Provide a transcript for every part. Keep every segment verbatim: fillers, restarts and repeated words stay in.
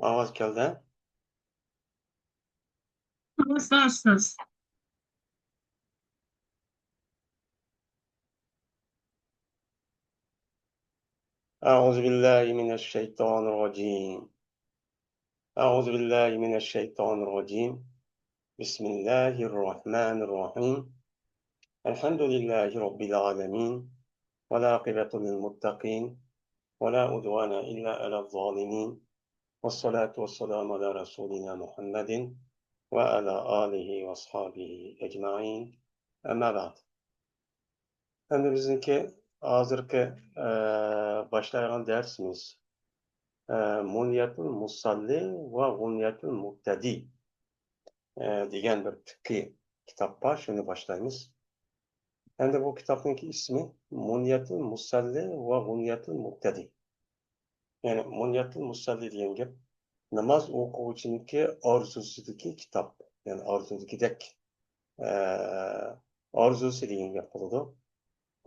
ئاۋاز كەلدى. ئاۋاز بار، ئۇستاز. أعوذ بالله من الشيطان الرجيم. أعوذ بالله من الشيطان الرجيم. بسم الله الرحمن الرحيم. الحمد لله رب العالمين. والعاقبة للمتقين. ولا عدوان إلا على الظالمين. والصلاة والسلام على رسولنا محمد وعلى آله وأصحابه أجمعين. أما بعد. ئەمدى بىزنىڭكى ھازىرقى، ئە، باشلايدىغان دەرسىمىز، ئە، مۇنيەتۇل مۇسەللى ۋە غۇنيەتۇل مۇقتەدى، ئە، دېگەن بىر پىقھىي كىتاب بار، شۇنى باشلايمىز. ئەمدى بۇ كىتابنىڭكى ئىسمى مۇنيەتۇل مۇسەللى ۋە غۇنيەتۇل مۇقتەدى. يەنى مۇنيەتۇل مۇسەللى دېگەن گەپ ناماز ئوقۇغۇچىنىڭكى ئارزۇسىدىكى كىتاب، يەنى ئارزۇدىكىدەك، ئە، ئارزۇسى دېگەن گەپ بولىدۇ.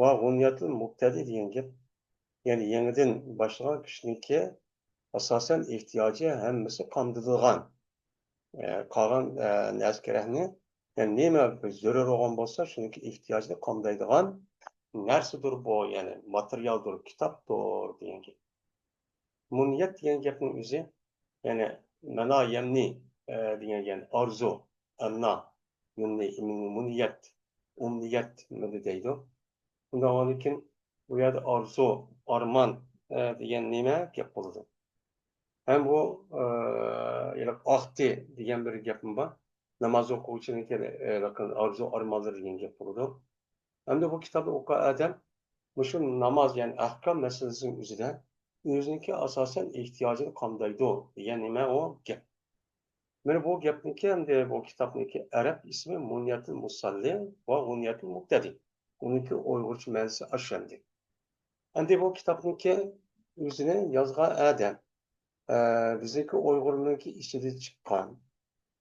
ۋە غۇنيەتۇل مۇقتەدى دېگەن گەپ، يەنى يېڭىدىن باشلىغان كىشىنىڭكى ئاساسەن ئېھتىياجى ھەممىسى قامدىلىدىغان، ئە، قالغان، ئە، نەرسە كېرەكنى، يەنى نېمە بىر زۆرۈر بولغان بولسا، شۇنىڭكى ئېھتىياجىنى قامدايدىغان نەرسىدۇر بۇ، يەنى ماتېرىيالدۇر، كىتابتۇر دېگەن گەپ. مۇنيەت دېگەن گەپنىڭ ئۆزى، يەنى مەنا يەمنى، ئە، دېگەن، يەنى ئارزۇ، ئەمنا، يۇننى، مۇنيەت، ئۇمنىيەت، مۇنى دەيدۇ. ئۇنداق بولغاندىكىن بۇ يەردە ئارزۇ، ئارمان، ئە، دېگەن نېمە گەپ بولىدۇ. ھەم بۇ، ئە، ھېلىقى ئاختى دېگەن بىر گەپمۇ بار. ناماز ئوقۇغۇچىنىڭكى، ھېلىقى ئارزۇ، ئارمانلىرى دېگەن گەپ بولىدۇ. ئەمدى بۇ كىتابنى ئوقۇغان ئادەم مۇشۇ ناماز، يەنى ئەھكام مەسىلىسىنىڭ ئۆزىدە ئۆزىنىڭكى ئاساسەن ئېھتىياجىنى قامدايدۇ دېگەن نېمە ئۇ گەپ. مانا بۇ گەپنىڭكى ئەمدى بۇ كىتابنىڭكى ئەرەب ئىسمى مۇنيەتۇل مۇسەللى ۋە غۇنيەتۇل مۇقتەدى. ئۇنىڭكى ئۇيغۇرچە مەنىسى ئاشۇ ئەمدى. ئەمدى بۇ كىتابنىڭكى ئۆزىنى يازغان ئادەم، ئە، بىزنىڭكى ئۇيغۇرنىڭكى ئىچىدىن چىققان،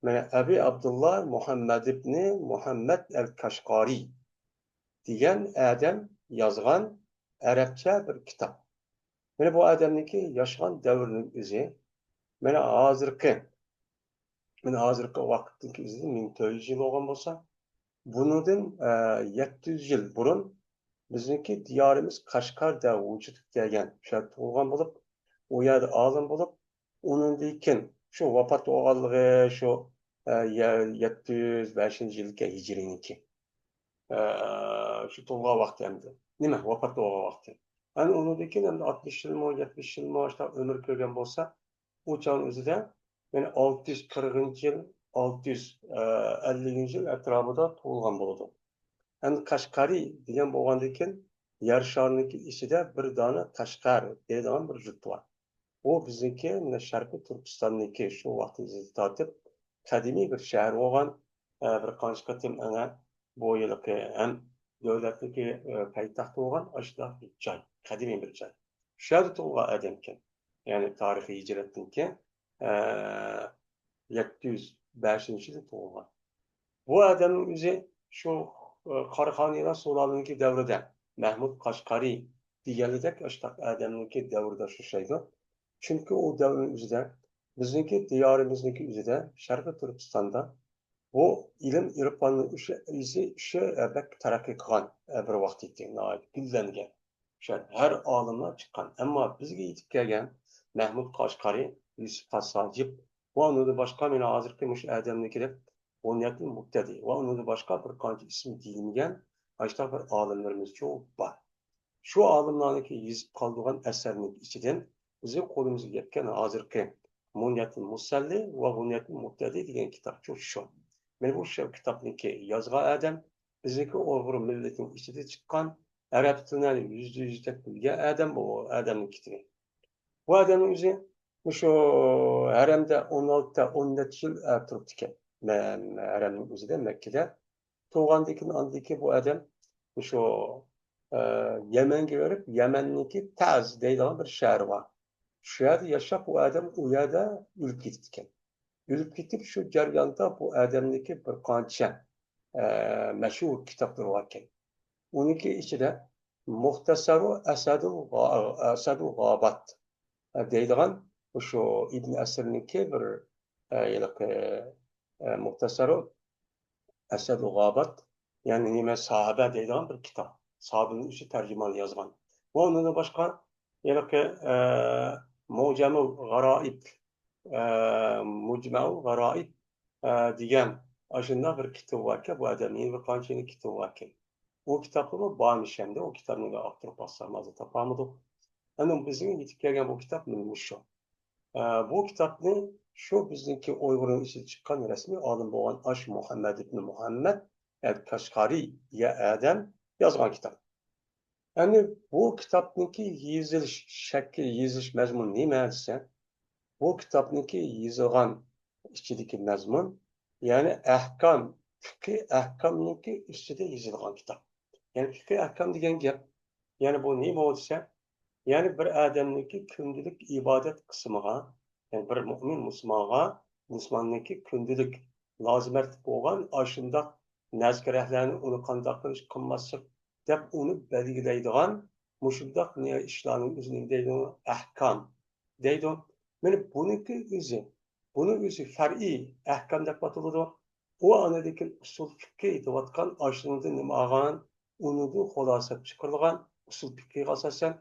مانا ئەبى ئابدۇللا مۇھەممەد ئىبنى مۇھەممەد ئەل كاشقارى دېگەن ئادەم يازغان ئەرەبچە بىر كىتاب. مانا بۇ ئادەمنىڭكى ياشىغان دەۋرىنىڭ ئۆزى، مانا ھازىرقى، مانا ھازىرقى ۋاقىتتىكى ئۆزىدىن مىڭ تۆت يۈز يىل بولغان بولسا، بۇنىڭدىن، ئە، يەتتە يۈز يىل بۇرۇن بىزنىڭكى دىيارىمىز قەشقەردە ۋۇجۇدقا كەلگەن، شۇ يەردە تۇغۇلغان بولۇپ، ئۇ يەردە ئالىم بولۇپ، ئۇنىڭدىن كېيىن شۇ ۋاپات بولغانلىقى شۇ، ئە، يە-، يەتتە يۈز بەشىنچى يىلكەن ھىجرىينىڭكى. ئە، شۇ تۇغۇلغان ۋاقتى ئەمدى. نېمە، ۋاپات بولغان ۋاقتى. ئەنە ئۇنىڭدىن كېيىن ئەمدى ئاتمىش يىلمۇ، يەتمىش يىلمۇ ئاشۇنداق ئۆمۈر كۆرگەن بولسا، ئۇ چاغنىڭ ئۆزىدە، يەنى ئالتە يۈز قىرىقىنچى يىل، ئالتە يۈز ئەللىكىنچى يىل ئەتراپىدا تۇغۇلغان بولىدۇ. ئەمدى قەشقەرى دېگەن بولغاندىن كېيىن، يەر شارىنىڭكى ئىچىدە بىر دانە قەشقەر دەيدىغان بىر يۇرت بار. بۇ بىزنىڭكى مۇنۇ شەرقىي تۈركىستاننىڭكى شۇ ۋاقتىمىزدىن تارتىپ قەدىمىي بىر شەھەر بولغان، ئە، بىر قانچە قېتىم ئەڭە بۇ ھېلىقى ھەم دۆلەتنىڭكى، ئە، پايتەختى بولغان ئاشۇنداق بىر جاي، قەدىمىي بىر جاي. شۇ يەردە تۇغۇلغان ئادەمكەن. يەنى تارىخىي ھىجرەتتىن كېيىن، ئە، يەتتە يۈز بەشىنچى يىلى تۇغۇلغان. بۇ ئادەمنىڭ ئۆزى شۇ، ئە، قاراخانىيلار سۇلالىنىڭكى دەۋرىدە مەھمۇد قەشقەرى دېگەنلىدەك ئاشۇنداق ئادەمنىڭكى دەۋرىدە ئوخشايدۇ. چۈنكى ئۇ دەۋرنىڭ ئۆزىدە بىزنىڭكى دىيارىمىزنىڭكى ئۆزىدە شەرقىي تۈركىستاندا بۇ ئىلىم ئىرپاننىڭ ئىشى، ئىشى، ئىشى، ئە، بەك تەرەققىي قىلغان، ئە، بىر ۋاقىت ئىدى، ناھايىتى گۈللەنگەن. شۇ ھەر ئالىملار چىققان. ئەمما بىزگە يېتىپ كەلگەن مەھمۇد قەشقەرى، يۈسۈپ خاس ھاجىپ ۋە ئۇنىڭدىن باشقا مانا ھازىرقى مۇشۇ ئادەمنىڭكىدەك بۇنياتۇل مۇقتەدى ۋە ئۇنىڭدىن باشقا بىر قانچە ئىسمى دېيىلمىگەن ئاشۇنداق بىر ئالىملىرىمىزچۇ بار. شۇ ئالىملارنىڭكى يېزىپ قالدۇرغان ئەسەرنىڭ ئىچىدىن بىزنىڭ قولىمىزغا يەتكەن ھازىرقى مۇنيەتۇل مۇسەللى ۋە غۇنيەتۇل مۇقتەدى دېگەن كىتابچۇ شۇ. مانا بۇ شۇ كىتابنىڭكى يازغان ئادەم بىزنىڭكى ئۇيغۇر مىللىتىنىڭ ئىچىدە چىققان، ئەرەب تىلىنى يۈزدە يۈز دەپ بىلگەن ئادەم بۇ ئادەمنىڭ كىتابى. بۇ ئادەمنىڭ ئۆزى مۇشۇ ھەرەمدە ئون ئالتە، ئون نەچچە يىل، ئە، تۇرۇپتىكەن. مە-، ھەرەمنىڭ ئۆزىدە، مەككىدە. تۇغاندىن كېيىن، ئاندىن كېيىن بۇ ئادەم مۇشۇ، ئە، يەمەنگە بېرىپ، يەمەننىڭكى تەز دەيدىغان بىر شەھىرى بار. شۇ يەردە ياشاپ، بۇ ئادەم ئۇ يەردە ئۆلۈپ كېتىپتىكەن. ئۆلۈپ كېتىپ، شۇ جەرياندا بۇ ئادەمنىڭكى بىر قانچە، ئە، مەشھۇر كىتابلىرى باركەن. ئۇنىڭكى ئىچىدە مۇختەسەرۇ ئەسەدۇل غا-، ئەسەدۇل غابات دەيدىغان مۇشۇ ئىبن ئەسىرنىڭكى بىر، ئە، ھېلىقى، ئە، مۇختەسەرۇ ئەسەدۇل غابات، يەنى نېمە، ساھابە دەيدىغان بىر كىتاب. ساھابىنىڭ ئۆزى تەرجىمانى يازغان. ۋە ئۇنىڭدىن باشقا ھېلىقى، ئە، مۇجەمۇل غارائىب، ئە، مۇجمەئۇل غارائىب، ئە، دېگەن ئاشۇنداق بىر كىتاب باركەن، بۇ ئادەمنىڭ بىر قانچە يىل كىتابى باركەن. ئۇ كىتابمۇ بارمىش ئەمدى، ئۇ كىتابنى ئاختۇرۇپ باقسام ھازىر تاپالمىدۇق. ئەنە بىزگە يېتىپ كەلگەن بۇ كىتاب مانا مۇشۇ. ئە، بۇ كىتابنى شۇ بىزنىڭكى ئۇيغۇرنىڭ ئىچىدە چىققان رەسمىي ئالىم بولغان ئاش مۇھەممەد ئىبن مۇھەممەد ئەل كاشغارى يا ئادەم يازغان كىتاب. يەنى بۇ كىتابنىڭكى يېزىلىش شەكلى، يېزىلىش مەزمۇنى نېمە دېسە، بۇ كىتابنىڭكى يېزىلغان ئىچىدىكى مەزمۇن، يەنى ئەھكام، پىقھىي ئەھكامنىڭكى ئۈستىدە يېزىلغان كىتاب. يەنى پىقھىي ئەھكام دېگەن گەپ، يەنى بۇ نېمە دېسە، يەنى بىر ئادەمنىڭكى كۈندىلىك ئىبادەت قىسمىغا، يەنى بىر مۇئمىن مۇسۇلمانغا، مۇسۇلماننىڭكى كۈندىلىك لازىمەتلىك بولغان ئاشۇنداق نەزكىرەھلەرنى ئۇنى قانداق قىلىش، قىلماسلىق دەپ ئۇنى بەلگىلەيدىغان مۇشۇنداق نى-، ئىشلارنىڭ ئۆزىنى نېمە دەيدۇ؟ ئەھكام دەيدۇ. مانا بۇنىڭكى ئۆزى، بۇنىڭ ئۆزى فەرئىي ئەھكام دەپ ئاتىلىدۇ. ئۇ ئاندىن كېيىن ئۇسۇل پىقھى دەۋاتقان ئاشۇنىڭدىن نېمە ئالغان؟ ئۇنىڭدىن خۇلاسە چىقىرىلغان ئۇسۇل پىقھىغا ئاساسەن،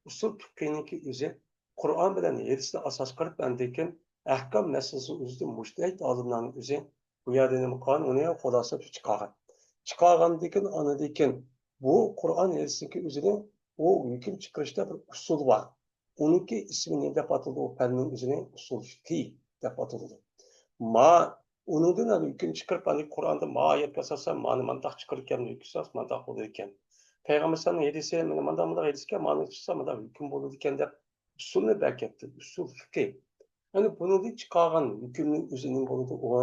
ئۇسۇل پىقھىنىڭكى ئۆزى قۇرئان بىلەن ھەدىسنى ئاساس قىلىپ، ئاندىن كېيىن ئەھكام مەسىلىسىنىڭ ئۆزىدە مۇجتەھىد ئالىملارنىڭ ئۆزى بۇ يەردە نېمە قىلغان؟ ئۇنى خۇلاسە چىقارغان. چىقارغاندىن كېيىن، ئاندىن كېيىن بۇ قۇرئان ھەدىسنىڭكى ئۆزىدە ئۇ ھۆكۈم چىقىرىشتا بىر ئۇسۇل بار. ئۇنىڭكى ئىسمى نېمە دەپ ئاتىلىدۇ؟ ئۇ پەننىڭ ئۆزىنى ئۇسۇل فىقھى دەپ ئاتىلىدۇ. ما ئۇنىڭدىن ھەم ھۆكۈم چىقىرىپ، ئاندىن قۇرئاندا ما ئايەتكە ئاساسەن مانى مانداق چىقىرىدىكەن، ھۆكۈم مانداق بولىدىكەن. پەيغەمبەر سەللەللاھۇ ئەلەيھى ۋەسەللەم مانا مانداق، مانداق ھەدىسكەن، مانى چىقسا مانداق ھۆكۈم بولىدىكەن دەپ ئۇسۇلنى بەركەتتى، ئۇسۇل فىقھى. يەنى بۇنىڭدىن چىقارغان ھۆكۈمنىڭ ئۆزى نېمە بولىدۇ؟ ئۇ،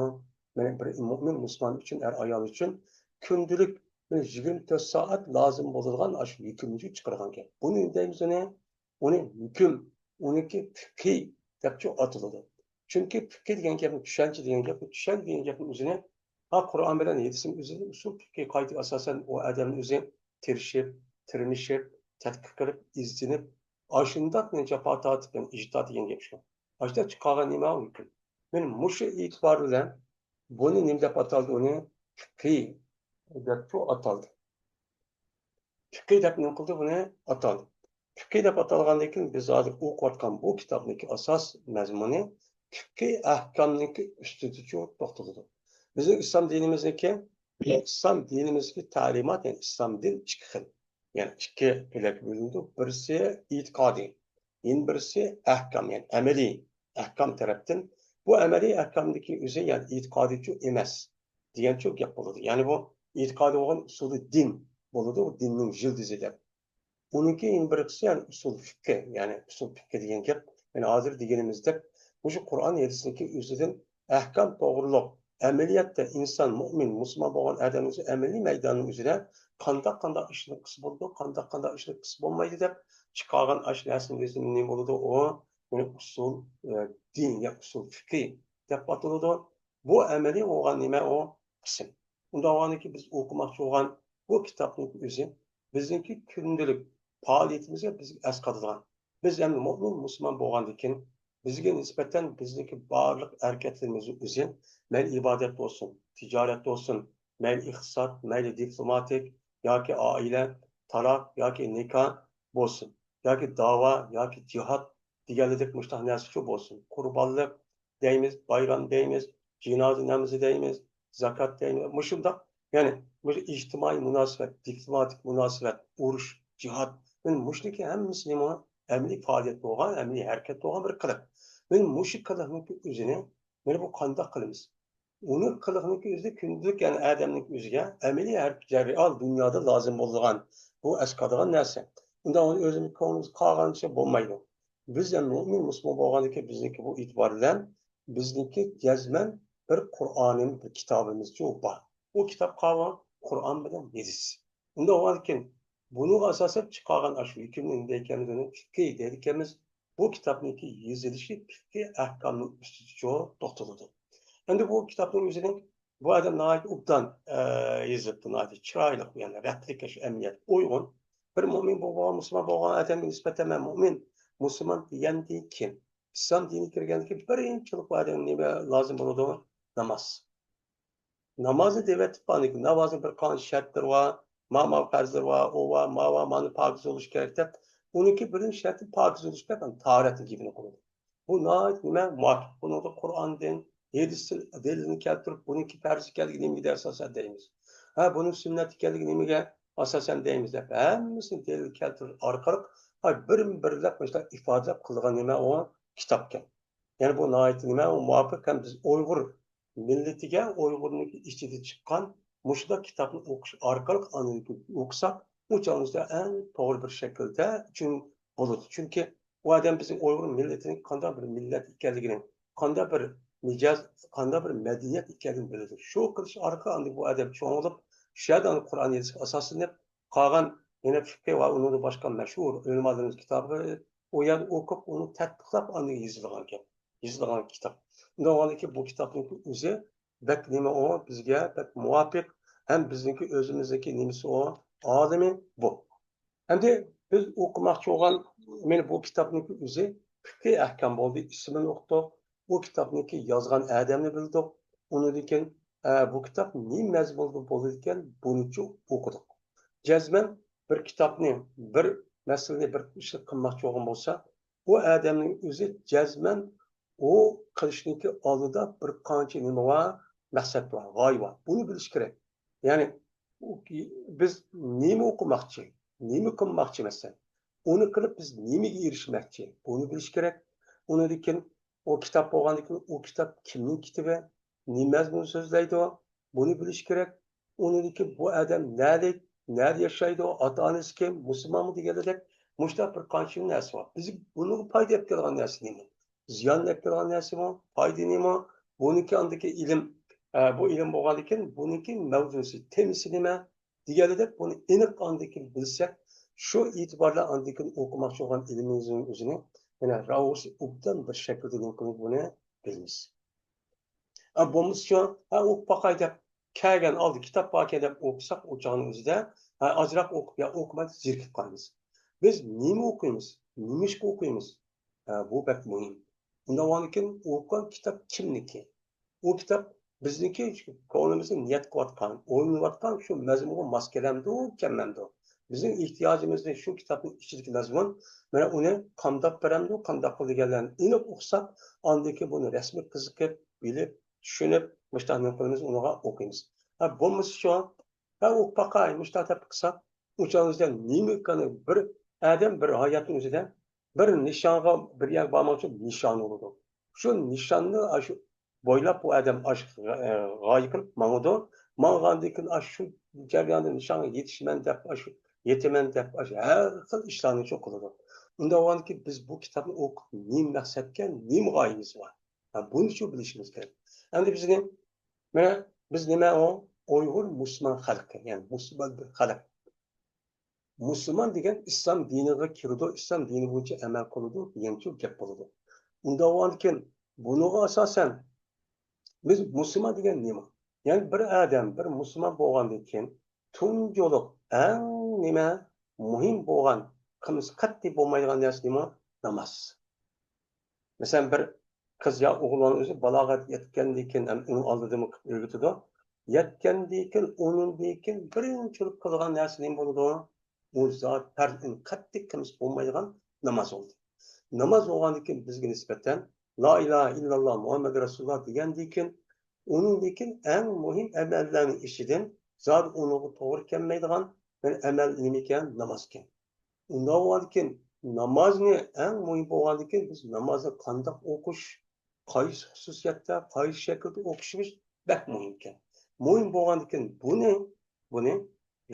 مانا بىر مۆمىن مۇسۇلمان ئۈچۈن، ئەر ئايال ئۈچۈن كۈندىلىك بىر يىگىرمە تۆت سائەت لازىم بولىدىغان ئاشۇ ھۆكۈمنى چىقارغان گەپ. بۇنى نېمە دەيمىز ئۇنى؟ ئۇنى ھۆكۈم، ئۇنىڭكى پىقھى دەپچۇ ئاتىلىدۇ. چۈنكى پىقھى دېگەن گەپنى، چۈشەنچە دېگەن گەپنى، چۈشەنچە دېگەن گەپنىڭ ئۆزىنى، ھا، قۇرئان بىلەن ھەدىسنىڭ ئۆزىدە ئۇسۇل پىقھى قائىدىگە ئاساسەن ئۇ ئادەمنىڭ ئۆزى تىرىشىپ، تىرمىشىپ، تەتقىق قىلىپ، ئىزدىنىپ، ئاشۇنداق مېنى جاپا تارتىپ، مېنى ئىجتىھات دېگەن گەپ شۇ. ئاشۇنداق چىقارغان نېمە ئۇ ھۆكۈم؟ مانا مۇشۇ ئېتىبار بىلەن بۇنى نېمە دەپ ئاتالدى؟ ئۇنى پىقھى دەپچۇ ئاتالدى. پىقھى دەپ نېمە قىلدى؟ بۇنى ئاتالدى. پىقھى دەپ ئاتالغاندىن كېيىن، بىز ھازىر ئوقۇۋاتقان بۇ كىتابنىڭكى ئاساس مەزمۇنى پىقھى ئەھكامنىڭكى ئۈستىدىچۇ توختىلىدۇ. بىزنىڭ ئىسلام دىنىمىزنىڭكى، ئىسلام دىنىمىزدىكى تەلىمات، يەنى ئىسلام دىن ئىككى خىل. يەنى ئىككى بۆلەككە بۆلۈنىدۇ. بىرسى ئېتىقادىي، يەنە بىرسى ئەھكام، يەنى ئەمەلىي ئەھكام تەرەپتىن. بۇ ئەمەلىي ئەھكامدىكى ئۆزى، يەنى ئېتىقادىيچۇ ئەمەس دېگەنچۇ گەپ بولىدۇ. يەنى بۇ ئېتىقادىي بولغان ئۇسۇلى دىن بولىدۇ، دىننىڭ يىلدىزى دەپ. ئۇنىڭكى يەنە بىر قىسمى، يەنى ئۇسۇل فىقھى، يەنى ئۇسۇل فىقھى دېگەن گەپ، يەنى ھازىر دېگىنىمىزدەك، مۇشۇ قۇرئان ھەدىسنىڭكى ئۆزىدىن ئەھكام توغرۇلۇق، ئەمەلىيەتتە ئىنسان، مۆمىن، مۇسۇلمان بولغان ئادەمنىڭ ئۆزى ئەمەلىي مەيداننىڭ ئۆزىدە قانداق، قانداق ئىشنى قىلسا بولىدۇ، قانداق، قانداق ئىشنى قىلسا بولمايدۇ دەپ چىقارغان ئاشۇ نەرسىنىڭ ئۆزى نېمە بولىدۇ؟ ئۇ، يەنى ئۇسۇل، ئە، دىن يا ئۇسۇل فىقھى دەپ ئاتىلىدۇ. بۇ ئەمەلىي بولغان نېمە ئۇ؟ قىسىم. ئۇنداق بولغاندىكىن بىز ئوقۇماقچى بولغان بۇ كىتابنىڭ ئۆزى بىزنىڭكى كۈندىلىك پائالىيىتىمىزگە بىزگە ئەسقاتىدىغان. بىز ئەمدى مۆمىن مۇسۇلمان بولغاندىكىن بىزگە نىسبەتەن بىزنىڭكى بارلىق ھەرىكەتلىرىمىزنىڭ ئۆزى، مەيلى ئىبادەت بولسۇن، تىجارەت بولسۇن، مەيلى ئىقتىساد، مەيلى دىپلوماتىك ياكى ئائىلە، تالاق ياكى نىكاھ بولسۇن، ياكى داۋا ياكى جىھاد دېگەنلىدەك مۇشۇنداق نەرسە شۇ بولسۇن. قۇربانلىق دەيمىز، بايرام دەيمىز، جىنازا نامىزى دەيمىز، زاكات دەيمىز. مۇشۇنداق، يەنى مۇشۇ ئىجتىمائىي مۇناسىۋەت، دىپلوماتىك مۇناسىۋەت، ئۇرۇش، جىھاد. مانا مۇشۇنىڭكى ھەممىسى نېمە؟ ئەمەلىي پائالىيەت بولغان، ئەمەلىي ھەرىكەت بولغان بىر قىلىق. مانا مۇشۇ قىلىقنىڭكى ئۆزىنى، مانا بۇ قانداق قىلىمىز؟ ئۇنى قىلىقنىڭكى ئۆزىدە كۈندىلىك، يەنى ئادەمنىڭكى ئۆزىگە ئەمەلىي ھەر رېئال دۇنيادا لازىم بولىدىغان، بۇ ئەسقاتىدىغان نەرسە. ئۇنداق ئۇنى ئۆزىمىز كۆڭلىمىز قالغانچە بولمايدۇ. بىز ھەم مۆمىن مۇسۇلمان بولغاندىكىن بىزنىڭكى بۇ ئېتىبار بىلەن بىزنىڭكى جەزمەن بىر قۇرئانىم، بىر كىتابىمىزچۇ بار. ئۇ كىتاب قاۋۇ قۇرئان بىلەن ھەدىس. ئۇنداق بولغاندىكىن بۇنىڭغا ئاساسەن چىقارغان ئاشۇ ھۆكۈمنى نېمە دەيدىكەنمىز؟ ئۇنى پىقھى دەيدىكەنمىز. بۇ كىتابنىڭكى يېزىلىشى پىقھى ئەھكامنىڭ ئۈستىدىچۇ توختىلىدۇ. ئەمدى بۇ كىتابنىڭ ئۆزىنى بۇ ئادەم ناھايىتى ئوبدان، ئە، يېزىپتۇ، ناھايىتى چىرايلىق، يەنى رەتلىككە شۇ ئەمەلىيەت ئۇيغۇن. بىر مۆمىن بولغان، مۇسۇلمان بولغان ئادەمگە نىسبەتەن مەن مۆمىن، مۇسۇلمان دېگەندىن كېيىن، ئىسلام دىنىگە كىرگەندىكىن بىرىنچىلىك بۇ ئادەمگە نېمە لازىم بولىدۇ؟ ناماز. نامازنى دەۋېتىپ، ئاندىن كېيىن نامازنىڭ بىر قانچە شەرتلىرى بار، ما، ما پەرزلىرى بار، ئۇ بار، ما بار، مانا پاكىز بولۇشى كېرەك دەپ، ئۇنىڭكى بىرىنچى شەرتى پاكىز بولۇش دەپ، يەنى تاھارەتنى گېپىنى قىلىدۇ. بۇ ناھايىتى نېمە؟ مۇۋاپىق. بۇنىڭدا قۇرئاندىن، ھەدىستىن دەلىلنى كەلتۈرۈپ، بۇنىڭكى پەرز ئىكەنلىكى نېمىگە ئاساسەن دەيمىز؟ ھە، بۇنىڭ سۈننەت ئىكەنلىكى نېمىگە ئاساسەن دەيمىز دەپ، ھەممىسىنى دەلىل كەلتۈرۈش ئارقىلىق، ھە، بىرمۇ بىرلەپ مۇشۇنداق ئىپادىلەپ قىلغان نېمە ئۇ؟ كىتابكەن. يەنى بۇ ناھايىتى نېمە؟ ئۇ مۇۋاپىق ھەم بىز ئۇيغۇر مىللىتىگە، ئۇيغۇرنىڭ ئىچىدە چىققان مۇشۇنداق كىتابنى ئوقۇش ئارقىلىق ئاندىن كېيىن ئوقۇساق، ئۇ چاغىمىزدا ئەڭ توغرا بىر شەكىلدە چۈشىنىپ بولىدۇ. چۈنكى ئۇ ئادەم بىزنىڭ ئۇيغۇر مىللىتىنىڭ قانداق بىر مىللەت ئىكەنلىكىنى، قانداق بىر مىجەز، قانداق بىر مەدەنىيەت ئىكەنلىكىنى بىلىدۇ. شۇ قىلىش ئارقىلىق ئاندىن بۇ ئادەم چوڭ بولۇپ، شۇ يەردە ئاندىن قۇرئان ھەدىسكە ئاساسلىنىپ، قالغان يەنە فىقھى ۋە ئۇنىڭدىن باشقا مەشھۇر ئۆلىمالىرىمىز كىتابى، ئۇ يەردە ئوقۇپ، ئۇنى تەتبىقلاپ، ئاندىن يېزىلغان گەپ. يېزىلغان كىتاب. شۇنداق بولغاندىكىن بۇ كىتابنىڭكى ئۆزى بەك نېمە ئۇ، بىزگە بەك مۇۋاپىق ھەم بىزنىڭكى ئۆزىمىزنىڭكى نېمىسى ئۇ، ئالىمى بۇ. ئەمدى بىز ئوقۇماقچى بولغان، مانا بۇ كىتابنىڭكى ئۆزى فىقھى ئەھكام بولدى، ئىسمىنى ئۇقتۇق، بۇ كىتابنىڭكى يازغان ئادەمنى بىلدۇق، ئۇنىڭدىن كېيىن، ئە، بۇ كىتاب نېمە مەزمۇندا بولىدىكەن، بۇنىچۇ ئوقۇدۇق. جەزمەن بىر كىتابنى، بىر مەسىلىنى، بىر ئىشنى قىلماقچى بولغان بولسا، بۇ ئادەمنىڭ ئۆزى جەزمەن ئۇ قىلىشنىڭكى ئالدىدا بىر قانچە نېمە بار، مەقسەت بار، غايە بار. بۇنى بىلىش كېرەك. يەنى ئۇ، بىز نېمە ئوقۇماقچى، نېمە قىلماقچى مەسىلەن، ئۇنى قىلىپ بىز نېمىگە ئېرىشمەكچى، بۇنى بىلىش كېرەك. ئۇنىڭدىن كېيىن ئۇ كىتاب بولغاندىن كېيىن ئۇ كىتاب كىمنىڭ كىتابى، نېمە مەزمۇن سۆزلەيدۇ، بۇنى بىلىش كېرەك. ئۇنىڭدىن كېيىن بۇ ئادەم نەلىك، نەدە ياشايدۇ، ئاتا-ئانىسى كىم، مۇسۇلمانمۇ دېگەندەك مۇشۇنداق بىر قانچە نەرسە بار. بىز بۇنىڭغا پايدا ئېلىپ كېلىدىغان نەرسە نېمە؟ زىيان ئەكەلگەن نەرسىمۇ، پايدىنىمۇ، بۇنىڭكى ئاندىكى ئىلىم، ئە، بۇ ئىلىم بولغاندىكىن بۇنىڭكى مەۋزۇسى، تېمىسى نېمە دېگەندەك بۇنى ئېنىق ئاندىكىن بىلسەك، شۇ ئېتىبار بىلەن ئاندىكىن ئوقۇماقچى بولغان ئىلمىمىزنىڭ ئۆزىنى يەنە راۋۇسى ئوبدان بىر شەكىلدە نېمە قىلىپ بۇنى بىلىمىز. ئە، بولمىسىچۇ، ھە، ئوقۇپ باقاي دەپ كەلگەن ئالدى كىتاب باركەن دەپ ئوقۇساق، ئۇ چاغنىڭ ئۆزىدە، ھە، ئازراق ئوقۇپ يا ئوقۇماي زېرىكىپ قالىمىز. بىز نېمە ئوقۇيمىز؟ نېمىشقا ئوقۇيمىز؟ ھە، بۇ بەك مۇھىم. ئۇنداق بولغاندىكىن ئوقۇغان كىتاب كىمنىڭكى؟ ئۇ كىتاب بىزنىڭكى كۆڭلىمىزنى نىيەت قىلىۋاتقان، ئويلىنىۋاتقان شۇ مەزمۇنغا ماس كېلەمدۇ، كەلمەمدۇ؟ بىزنىڭ ئېھتىياجىمىزنى شۇ كىتابنىڭ ئىچىدىكى مەزمۇن، مانا ئۇنى قامداپ بېرەمدۇ، قانداق قىل دېگەنلەرنى ئېنىق ئۇقساق، ئاندىن كېيىن بۇنى رەسمىي قىزىقىپ، بىلىپ، چۈشىنىپ، مۇشۇنداق نېمە قىلىمىز، ئۇنىڭغا ئوقۇيمىز. ھە، بولمىسا شۇ، ھە، ئوقۇپ باقاي، مۇشۇنداق دەپ قىلساق، ئۇ چاغدا نېمە، بىر ئادەم بىر ھاياتنىڭ ئۆزىدە بىر نىشانغا، بىر يەرگە بارماقچى نىشان بولىدۇ. شۇ نىشاننى ئاشۇ بويلاپ بۇ ئادەم ئاشۇ، ئە، غايە قىلىپ ماڭىدۇ. ماڭغاندىن كېيىن ئاشۇ جەرياندا نىشانغا يېتىشىمەن دەپ، ئاشۇ يېتىمەن دەپ، ئاشۇ ھەر خىل ئىشلارنى شۇ قىلىدۇ. ئۇنداق بولغاندىكىن بىز بۇ كىتابنى ئوقۇپ نېمە مەقسەتكە، نېمە غايىمىز بار؟ ھە، بۇنى شۇ بىلىشىمىز كېرەك. ئەمدى بىزنى، مانا، بىز نېمە ئۇ؟ ئۇيغۇر مۇسۇلمان خەلقى، يەنى مۇسۇلمان بىر خەلق. مۇسۇلمان دېگەن ئىسلام دىنىغا كىرىدۇ، ئىسلام دىنى بويىچە ئەمەل قىلىدۇ دېگەنچۇ گەپ بولىدۇ. ئۇنداق بولغاندىكىن، بۇنىڭغا ئاساسەن، بىز مۇسۇلمان دېگەن نېمە؟ يەنى بىر ئادەم، بىر مۇسۇلمان بولغاندىن كېيىن، تۇنجۇلۇق ئەڭ نېمە مۇھىم بولغان، قىلمىسا قەتئىي بولمايدىغان نەرسە نېمە؟ ناماز. مەسىلەن، بىر قىز يا ئوغلان ئۆزى بالاغەت يەتكەندىن كېيىن ھەم ئۇنىڭ ئالدىدىمۇ ئۆگىتىدۇ. يەتكەندىن كېيىن، ئۇنىڭدىن كېيىن بىرىنچىلىك قىلىدىغان نەرسە نېمە بولىدۇ؟ ئۇ زات پەرز، ئۇنى قەتئىي قىلمىسا بولمايدىغان ناماز بولدى. ناماز بولغاندىن كېيىن بىزگە نىسبەتەن لا ئىلاھە ئىللاللا مۇھەممەد رەسۇلۇللا دېگەندىن كېيىن، ئۇنىڭدىن كېيىن ئەڭ مۇھىم ئەمەللەرنىڭ ئىچىدىن زادى ئۇنىڭغا توغرا كەلمەيدىغان بىر ئەمەل نېمىكەن؟ نامازكەن. ئۇنداق بولغاندىكىن، نامازنى ئەڭ مۇھىم بولغاندىكىن، بىز نامازنى قانداق ئوقۇش، قايسى خۇسۇسىيەتتە، قايسى شەكىلدە ئوقۇشىمىز بەك مۇھىمكەن. مۇھىم بولغاندىكىن، بۇنى، بۇنى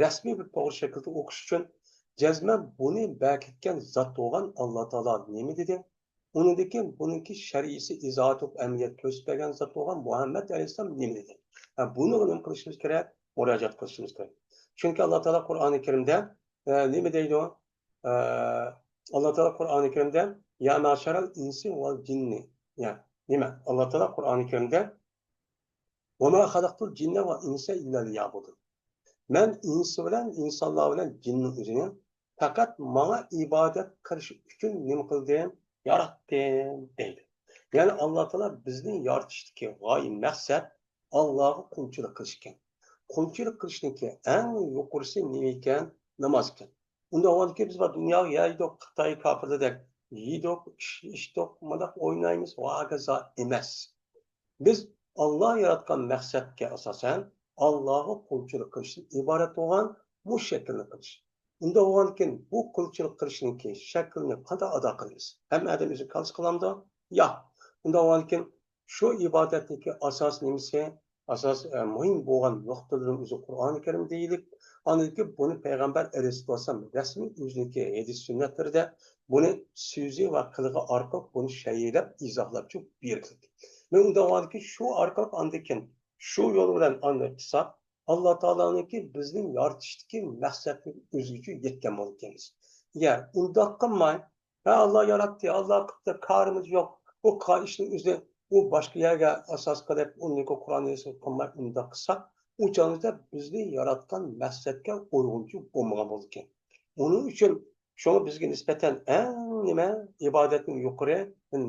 رەسمىي بىر توغرا شەكىلدە ئوقۇش ئۈچۈن جەزمەن بۇنى بەركىتكەن زات بولغان ئاللا تائالا نېمە دېدى؟ ئۇنىڭدىن كېيىن بۇنىڭكى شەرئىيسى ئىزاھات قىلىپ ئەمەلىيەتتە كۆرسىتىپ بەرگەن زات بولغان مۇھەممەد ئەلەيھىسسالام نېمە دېدى؟ ھە، بۇنىڭغا نېمە قىلىشىمىز كېرەك؟ مۇراجىئەت قىلىشىمىز كېرەك. چۈنكى ئاللا تائالا قۇرئانى كەرىمدە، ئە، نېمە دەيدۇ؟ ئە، ئاللا تائالا قۇرئانى كەرىمدە، يا مەشەرەل ئىنسى ۋەل جىننى. يا، نېمە؟ ئاللا تائالا قۇرئانى كەرىمدە، ۋەما خەلەقتۇل جىننە ۋەل ئىنسە ئىللا لىيەبۇدۇن. مەن ئىنس بىلەن، ئىنسانلار بىلەن جىننىڭ ئۆزىنى پەقەت ماڭا ئىبادەت قىلىش ئۈچۈن نېمە قىلدىم؟ ياراتتىم دەيدۇ. يەنى ئاللا تائالا بىزنى يارىتىشتىكى غايە مەقسەت ئاللاغا قۇلچىلىق قىلىش ئىكەن. قۇلچىلىق قىلىشنىڭكى ئەڭ يۇقىرىسى نېمە ئىكەن؟ ناماز ئىكەن. ئۇنداق بولغاندىكىن بىز بار دۇنياغا يەيدۇق، خىتاي كاپىرلىرىدەك يېدۇق، ئىچتۇق، مۇنداق ئوينايمىز، ۋاكازا ئەمەس. بىز ئاللا ياراتقان مەقسەتكە ئاساسەن، ئاللاغا قۇلچىلىق قىلىشتىن ئىبارەت بولغان بۇ شەكىلنى قىلىش. ئۇنداق بولغاندىكىن بۇ قۇلچىلىق قىلىشنىڭكى شەكلىنى قانداق ئادا قىلىمىز؟ ھەممە ئادەم ئۆزى كاللىسى قىلامدۇ؟ ياق. ئۇنداق بولغاندىكىن شۇ ئىبادەتنىڭكى ئاساس نېمىسى؟ ئاساس، ئە، مۇھىم بولغان نۇقتىلىرىنىڭ ئۆزى قۇرئانى كەرىم دېيىلىپ، ئاندىن كېيىن بۇنى پەيغەمبەر ئەلەيھىسسالام رەسمىي ئۆزىنىڭكى ھەدىس سۈننەتلىرىدە بۇنى سۆزى ۋە قىلىقى ئارقىلىق بۇنى شەرھلەپ، ئىزاھلاپ چۈشۈپ بېرىلدى. مەن ئۇنداق بولغاندىكىن شۇ ئارقىلىق ئاندىن كېيىن شۇ يول بىلەن ئاندىن قىلساق، ئاللا تائالانىڭكى بىزنى يارىتىشتىكى مەقسەتنى ئۆزىگىچە يەتكەن بولىدىكەنمىز. ئەگەر ئۇنداق قىلماي، ھە، ئاللا ياراتتى، ئاللا قىپتۇ، كارىمىز يوق، بۇ قا-، ئىشنىڭ ئۆزى، ئۇ باشقا يەرگە ئاساس قىلىپ، ئۇنىڭكى قۇرئان ھەدىسىگە قىلماي ئۇنداق قىلساق، ئۇ چاغدا بىزنى ياراتقان مەقسەتكە ئۇيغۇنچە بولمىغان بولىدىكەن. ئۇنىڭ ئۈچۈن شۇڭا بىزگە نىسبەتەن ئەڭ نېمە ئىبادەتنىڭ يۇقىرى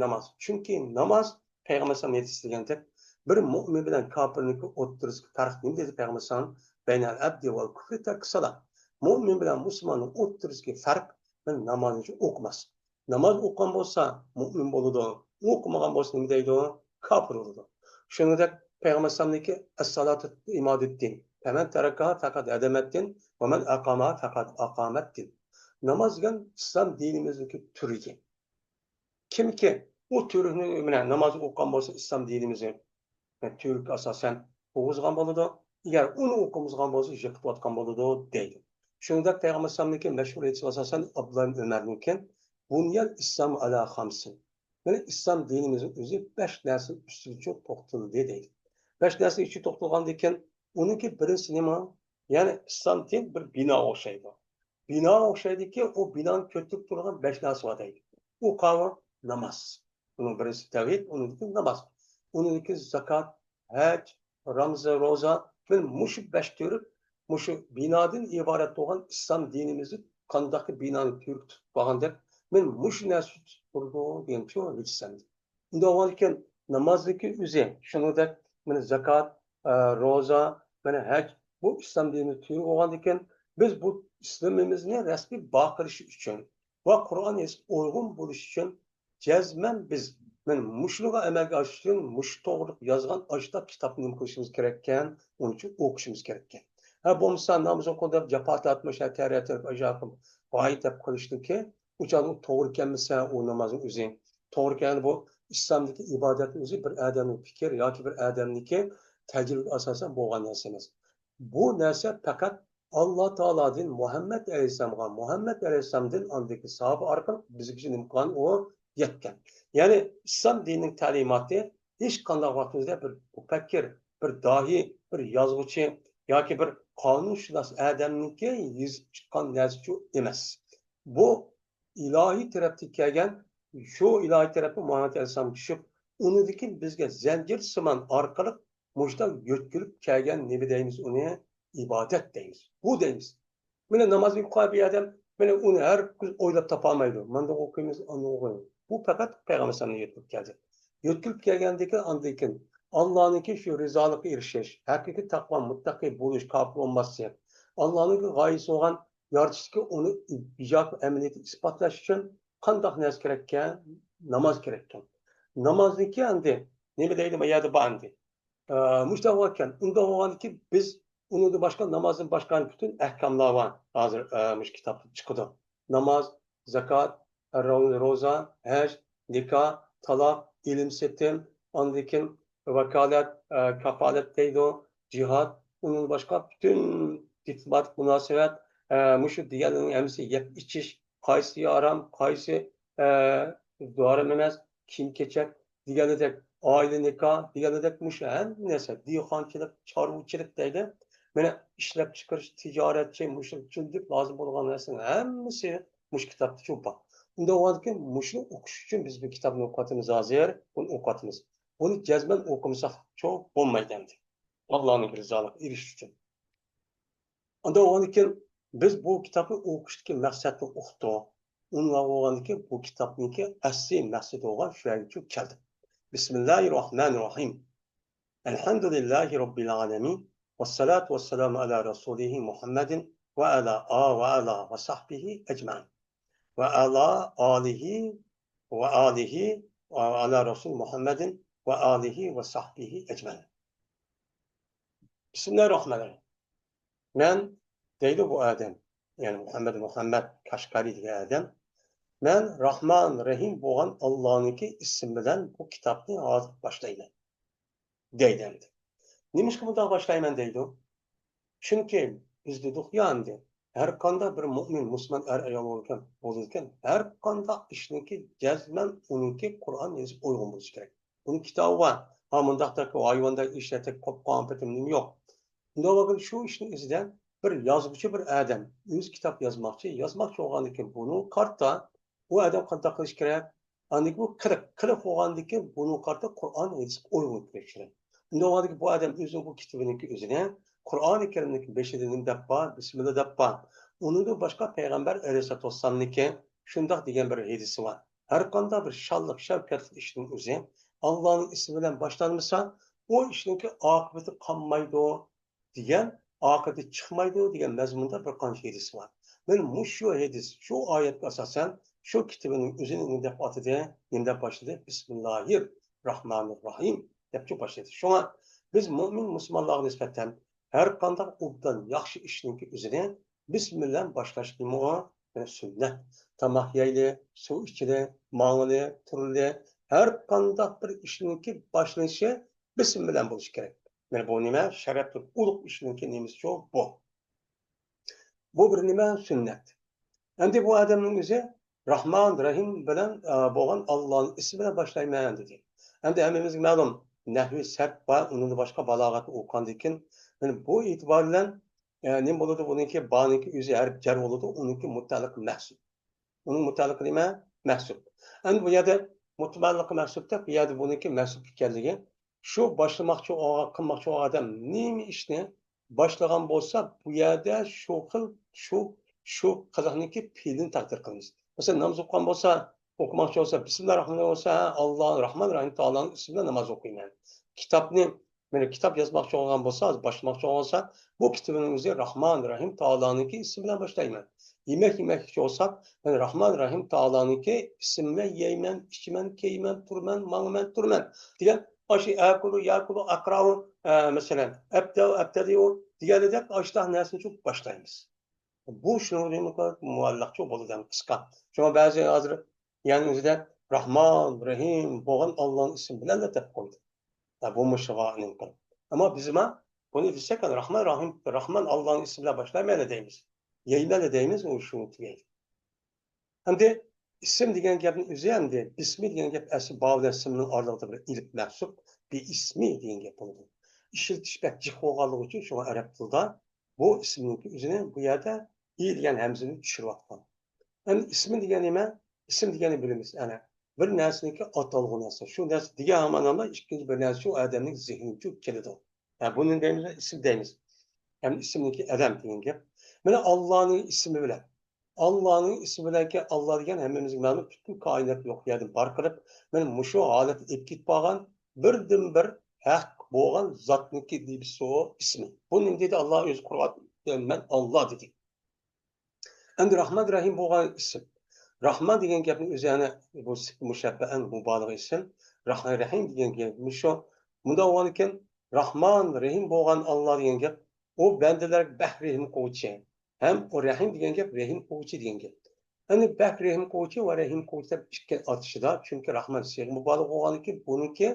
ناماز. چۈنكى ناماز پەيغەمبەر ئەلەيھىسسالام ھەدىسىدە دېگەندەك، بىر مۇئمىن بىلەن كاپىرنىڭكى ئوتتۇرىسىدىكى پەرق نېمە دېدى پەيغەمبەر ئەلەيھىسسالام؟ بەينەل ئەبدى ۋەل كۇفرى تەركۇ سالا. مۇئمىن بىلەن مۇسۇلماننىڭ ئوتتۇرىسىدىكى پەرق بىر نامازنى ئوقۇماس. ناماز ئوقۇغان بولسا مۇئمىن بولىدۇ، ئوقۇمىغان بولسا نېمە دەيدۇ؟ كاپىر بولىدۇ. شۇنىڭدەك پەيغەمبەر ئەلەيھىسسالامنىڭكى ئەسسالاتۇ ئىمادۇددىن، فەمەن تەرەكەھا فەقەد ھەدەمەددىن، ۋەمەن ئەقامەھا فەقەد ئاقامەددىن. ناماز دېگەن ئىسلام دىنىمىزنىڭكى تۈرىكى. كىمكى ئۇ تۈركنى، مانا، ناماز ئوقۇغان بولسا ئىسلام دىنىمىزنى تۈرككە ئاساسەن قۇرغۇزغان بولىدۇ. ئەگەر ئۇنى ئوقۇمىغان بولسا يىقىتىۋاتقان بولىدۇ دەيدۇ. شۇنىڭدەك پەيغەمبەر ئەلەيھىسسالامنىڭكى مەشھۇر ھەدىسىگە ئاساسەن ئابدۇللا ئىبن ئۆمەرنىڭكى بۇنيەل ئىسلامۇ ئەلا خامسىن. يەنى ئىسلام دىنىمىزنىڭ ئۆزى بەش نەرسىنىڭ ئۈستىگە توختىلىدى دەيدۇ. بەش نەرسىنىڭ ئۈستىگە توختالغاندىن كېيىن ئۇنىڭكى بىرىنچىسى نېمە؟ يەنى ئىسلام دىن بىر بىناغا ئوخشايدۇ. بىناغا ئوخشايدۇكى، ئۇ بىنانى كۆتۈرۈپ تۇرغان بەش نەرسە بار دەيدۇ. ئۇ قاۋۇ ناماز. ئۇنىڭ بىرىنچىسى تەۋھىد، ئۇنىڭدىن كېيىن ناماز. ئۇنىڭدىن كېيىن زاكات، ھەج، رامزان، روزا. مەن مۇشۇ بەش تۈرى، مۇشۇ بىنادىن ئىبارەت بولغان ئىسلام دىنىمىزنى قانداق بىنانى تۈركى تۇتۇپ قالغاندەك، مەن مۇشۇ نەرسە تۇتۇپ تۇرىدۇ دېگەن شۇ ھېدىسەمدە. ئۇنداق بولغاندىكىن نامازنىڭكى ئۆزى، شۇنىڭدەك مانا زاكات، ئە، روزا، مانا ھەج، بۇ ئىسلام دىنىنىڭ تۈرى بولغاندىكىن، بىز بۇ ئىسلىمىمىزنى رەسمىي باقىرىش ئۈچۈن ۋە قۇرئان ھەدىسكە ئۇيغۇن بولۇش ئۈچۈن جەزمەن بىز مانا مۇشۇنىڭغا ئەمەلگە ئاشۇرۇش ئۈچۈن مۇشۇ توغرىلىق يازغان ئاشۇنداق كىتابنى نېمە قىلىشىمىز كېرەككەن، ئۇنىڭ ئۈچۈن ئوقۇشىمىز كېرەككەن. ھە، بولمىسا ناماز ئوقۇ دەپ جاپا تارتمىش، ھە، تەرىيە تەرەپ ئاجاقىم غايىت دەپ قىلىشنىڭكى ئۇ چاغدا ئۇ توغرا كەلمىسە، ئۇ نامازنىڭ ئۆزى توغرا كەلگەندە، بۇ ئىسلامدىكى ئىبادەتنىڭ ئۆزى بىر ئادەمنىڭ پىكىر ياكى بىر ئادەمنىڭكى تەجرىبىگە ئاساسەن بولغان نەرسە ئەمەس. بۇ نەرسە پەقەت ئاللا تائالادىن مۇھەممەد ئەلەيھىسسالامغا، مۇھەممەد ئەلەيھىسسالامدىن ئاندىكى ساھابە ئارقىلىق بىزگىچە نېمە قىلغان ئۇ يەتكەن. يەنى ئىسلام دىنىنىڭ تەلىماتى ھېچقانداق ۋاقتىمىزدا بىر مۇپەككىر، بىر داھىي، بىر يازغۇچى ياكى بىر قانۇنشۇناس ئادەمنىڭكى يېزىپ چىققان نەرسىچۇ ئەمەس. بۇ ئىلاھىي تەرەپتىن كەلگەن، شۇ ئىلاھىي تەرەپتىن مۇھەممەد ئەلەيھىسسالام چۈشۈپ، ئۇنىڭدىن كېيىن بىزگە زەنجىر سىمان ئارقىلىق مۇشۇنداق يۆتكىلىپ كەلگەن نېمە دەيمىز ئۇنى؟ ئىبادەت دەيمىز. بۇ دەيمىز. مانا نامازنى ئوقۇغان بىر ئادەم، مانا ئۇنى ھەر كۈن ئويلاپ تاپالمايدۇ. مانداق ئوقۇيمىز، ئانداق ئوقۇيمىز. بۇ پەقەت پەيغەمبەر ئەلەيھىسسالامدىن يۆتكىلىپ كەلدى. يۆتكىلىپ كەلگەندىن كېيىن ئاندىن كېيىن ئاللانىڭكى شۇ رىزالىقىغا ئېرىشىش، ھەقىقىي تەقۋا مۇتتەقى بولۇش، كاپىر بولماسلىق، ئاللانىڭكى غايىسى بولغان يارىتىشتىكى ئۇنى ئىجاد ئەمەلىيەتتە ئىسپاتلاش ئۈچۈن قانداق نەرسە كېرەككەن؟ ناماز كېرەككەن. نامازنىڭكى ئەمدى نېمە دەيدۇ؟ ما يەردە بار ئەمدى. ئە، مۇشۇنداق بولغانكەن، ئۇنداق بولغاندىكىن بىز ئۇنىڭدىن باشقا نامازدىن باشقا پۈتۈن ئەھكاملار بار. ھازىر، ئە، مۇشۇ كىتابتا چىقىدۇ. ناماز، زاكات، رو-، روزا، ھەج، نىكاھ، تالاق، ئېلىم سېتىم، ئاندىن كېيىن ۋاكالەت، ئە، كاپالەت دەيدۇ، جىھاد، ئۇنىڭدىن باشقا پۈتۈن دىپلوماتىك مۇناسىۋەت، ئە، مۇشۇ دېگەنلەرنىڭ ھەممىسى يەپ ئىچىش، قايسى ھارام، قايسى، ئە، ھارام ئەمەس، كىيىم-كېچەك دېگەنىدەك، ئائىلە نىكاھ دېگەنىدەك، مۇشۇ ھەممە نەرسە، دېھقانچىلىق، چارۋىچىلىق دەيلى. مانا ئىشلەپچىقىرىش، تىجارەتچى، مۇشۇ جۈملىدىن لازىم بولغان نەرسىنىڭ ھەممىسى مۇشۇ كىتابتا شۇ بار. ئۇنداق بولغاندىكىن مۇشۇنى ئوقۇش ئۈچۈن بىز بۇ كىتابنى ئوقۇۋاتىمىز ھازىر، بۇنى ئوقۇۋاتىمىز. بۇنى جەزمەن ئوقۇمىساق شۇ بولمايدۇ ئەمدى. ئاللانىڭ رىزالىقىغا ئېرىشىش ئۈچۈن. ئاندىن ئۇنىڭدىن كېيىن بىز بۇ كىتابنى ئوقۇشتىكى مەقسەتنى ئۇقتۇق. ئۇنىڭغا بولغاندىكى بۇ كىتابنىڭكى ئەسلى مەقسىتى بولغان شۇ يەرگىچە كەلدى. بىسمىللاھىررەھمانىررەھىم. ئەلھەمدۇلىللاھى رەببىل ئالەمىن. ۋەسسالاتۇ ۋەسسالامۇ ئالا رەسۇلىھى مۇھەممەدىن ۋە ئالا ئا ۋە ئالا ۋە سەھبىھى ئەجمەئىن. ۋە ئالا ئالىھى ۋە ئالىھى ۋە ئالا رەسۇل مۇھەممەدىن ۋە ئالىھى ۋە سەھبىھى ئەجمەئىن. بىسمىللاھىررەھمانىررەھىم. مەن، دەيدۇ بۇ ئادەم، يەنى مۇھەممەد، مۇھەممەد كاشقارى دېگەن ئادەم، مەن راھمان، رەھىم بولغان ئاللانىڭكى ئىسمى بىلەن بۇ كىتابنى ھازىر باشلايمەن، دەيدۇ ئەمدى. نېمىشقا بۇنداق باشلايمەن دەيدۇ؟ چۈنكى بىز دېدۇقيا ئەمدى، ھەر قانداق بىر مۇئمىن، مۇسۇلمان ئەر-ئايال بولىدىكەن، بولىدىكەن، ھەر قانداق ئىشنىڭكى جەزمەن ئۇنىڭكى قۇرئان ھەدىسكە ئۇيغۇن بولۇشى كېرەك. ئۇنىڭ كىتابى بار. ھا، مۇنداقتەك ھايۋاندەك ئىشلەتتەك قوپقان پېتىم نېمە يوق. ئۇنداق بولغان شۇ ئىشنىڭ ئىزىدە بىر يازغۇچى بىر ئادەم ئۆزى كىتاب يازماقچى، يازماقچى بولغاندىكىن بۇنىڭغا قارىتا ئۇ ئادەم قانداق قىلىشى كېرەك؟ ئاندىن كېيىن بۇ قىلىق، قىلىق بولغاندىن كېيىن بۇنىڭغا قارىتا قۇرئان ھەدىسكە ئۇيغۇن كېلىشى كېرەك. ئۇنداق بولغاندىكىن بۇ ئادەم ئۆزىنىڭ بۇ كىتابىنىڭكى ئۆزىنى قۇرئانى كەرىمنىڭكى بېشىدا نېمە دەپ بار؟ بىسمىللا دەپ بار. ئۇنىڭدىن باشقا پەيغەمبەر ئەلەيھىسسالاتۇ ۋەسسالامنىڭكى شۇنداق دېگەن بىر ھەدىسى بار. ھەر قانداق بىر شانلىق، شەۋكەتلىك ئىشنىڭ ئۆزى ئاللانىڭ ئىسمى بىلەن باشلانمىسا، ئۇ ئىشنىڭكى ئاقىۋىتى قالمايدۇ دېگەن، ئاقىۋىتى چىقمايدۇ دېگەن مەزمۇندا بىر قانچە ھەدىس بار. مانا مۇشۇ ھەدىس، شۇ ئايەتكە ئاساسەن شۇ كىتابىنىڭ ئۆزىنى نېمە دەپ ئاتىدى؟ نېمە دەپ باشلىدى؟ بىسمىللاھىر راھمانىر راھىم دەپچۇ باشلىدى. شۇڭا بىز مۆمىن مۇسۇلمانلارغا نىسبەتەن ھەر قانداق ئوبدان ياخشى ئىشنىڭكى ئۆزىنى بىسمىللا بىلەن باشلاش نېمە ئۇ؟ يەنى سۈننەت. تاماق يەيلى، سۇ ئىچىلى، ماڭىلى، تۇرۇلى، ھەر قانداق بىر ئىشنىڭكى باشلىنىشى بىسمىللا بىلەن بولۇشى كېرەك. مانا بۇ نېمە؟ شەرەپلىك ئۇلۇغ ئىشنىڭكى نېمىسىچۇ بۇ. بۇ بىر نېمە؟ سۈننەت. ئەمدى بۇ ئادەمنىڭ ئۆزى راھمان، رەھىم بىلەن، ئە، بولغان ئاللانىڭ ئىسمى بىلەن باشلايمەن دېدى. ئەمدى ھەممىمىزگە مەلۇم، نەھۋى سەرپ بار، ئۇنىڭدىن باشقا بالاغەتنى ئوقۇغاندىن كېيىن، مانا بۇ ئېتىبار بىلەن، ئە، نېمە بولىدۇ؟ بۇنىڭكى بانىڭكى ئۆزى ھەرپ جەر بولىدۇ، ئۇنىڭكى مۇتەئەللىقى مەھسۇپ. ئۇنىڭ مۇتەئەللىقى نېمە؟ مەھسۇپ. ئەمدى بۇ يەردە مۇتەئەللىقى مەھسۇپ دەپ، بۇ يەردە بۇنىڭكى مەھسۇپ ئىكەنلىكى، شۇ باشلىماقچى بولغان، قىلماقچى بولغان ئادەم نېمە ئىشنى باشلىغان بولسا، بۇ يەردە شۇ خىل، شۇ، شۇ قىلىقنىڭكى پېئىلىنى تەقدىر قىلىمىز. مەسىلەن، ناماز ئوقۇغان بولسا، ئوقۇماقچى بولسا، بىسمىللاھىررەھمانىررەھىم بولسا، ھە، ئاللا، راھمان، راھىم تائالانىڭ ئىسمى بىلەن ناماز ئوقۇيمەن. كىتابنى، مانا كىتاب يازماقچى بولغان بولسا، باشلىماقچى بولسا، بۇ كىتابنىڭ ئۆزى راھمان، راھىم تائالانىڭكى ئىسمى بىلەن باشلايمەن. يېمەك يېمەكچى بولساق، مەن راھمان، راھىم تائالانىڭكى ئىسمى بىلەن يەيمەن، ئىچىمەن، كىيىمەن، تۇرىمەن، ماڭىمەن، تۇرىمەن دېگەن ئاشۇ ئەكۇلۇ، يەكۇلۇ، ئەقرەئۇ، ئە، مەسىلەن، ئەبدەئۇ، ئەبتەدىئۇ دېگەنلىدەك ئاشۇنداق نەرسىنى چوقۇم باشلايمىز. بۇ شۇنىڭغا مۇئەللەقچۇ بولىدۇ، قىسقا. شۇڭا بەزى ھازىر يەنى ئۆزىدە راھمان، رەھىم بولغان ئاللانىڭ ئىسمى بىلەنلا دەپ قويدى. ھە، بۇ مۇشۇغا ئىنكار. ئەمما بىزما بۇنى دېسەك، راھمان، راھىم، راھمان ئاللانىڭ ئىسمى بىلەن باشلايمەنلا دەيمىز. يەيمەنلا دەيمىز، ئۇ شۇ تۈگەيدۇ. ئەمدى ئىسىم دېگەن گەپنىڭ ئۆزى ئەمدى، بىسمى دېگەن گەپ ئەسلى باۋ بىلەن سىمنىڭ ئارىلىقىدا بىر ئېلىپ مەھسۇپ، بىئىسمى دېگەن گەپ بولىدۇ. ئىشلىتىش بەك جىق بولغانلىقى ئۈچۈن شۇڭا ئەرەب تىلىدا بۇ ئىسىمنىڭكى ئۆزىنى بۇ يەردە ئى دېگەن ھەمزىنى چۈشۈرۈۋاتقان. ئەمدى ئىسمى دېگەن نېمە؟ ئىسىم دېگەننى بىلىمىز، ئەنە، بىر نەرسىنىڭكى ئاتالغۇ نەرسە. شۇ نەرسە دېگەن ھامان ئىككىنچى بىر نەرسە شۇ ئادەمنىڭ زېھنىگە كېلىدۇ. ھە، بۇنى دەيمىز، ئىسىم دەيمىز. ھەم ئىسىمنىڭكى ئادەم دېگەن گەپ. مانا ئاللانىڭ ئىسمى بىلەن. ئاللانىڭ ئىسمى بىلەنكى ئاللا دېگەن ھەممىمىزگە مەلۇم، پۈتۈن كائىنات يوق يەردىن بار قىلىپ، مانا مۇشۇ ھالەتتە ئېلىپ كېتىپ بارغان بىردىنبىر ھەق بولغان زاتنىڭكى دېيبىسى ئىسمى. بۇ نېمە دېدى؟ ئاللا ئۆزى قۇرئان، مەن ئاللا دېدى. ئەمدى راھمان رەھىم بولغان ئىسىم. راھمان دېگەن گەپنىڭ ئۆزى ئەنە بۇ سىفەت مۇشەببەئەن مۇبالىغە ئىسىم. راھمان رەھىم دېگەن گەپ مۇشۇ. مۇنداق بولغاندىكىن، راھمان رەھىم بولغان ئاللا دېگەن گەپ، ئۇ بەندىلەرگە بەك رەھىم قىلغۇچى. ھەم ئۇ رەھىم دېگەن گەپ، رەھىم قىلغۇچى دېگەن گەپ. ئەمدى بەك رەھىم قىلغۇچى ۋە رەھىم قىلغۇچى دەپ ئىككى ئاتىشىدا، چۈنكى راھمان سىيغە مۇبالىغە بولغاندىكىن، بۇنىڭكى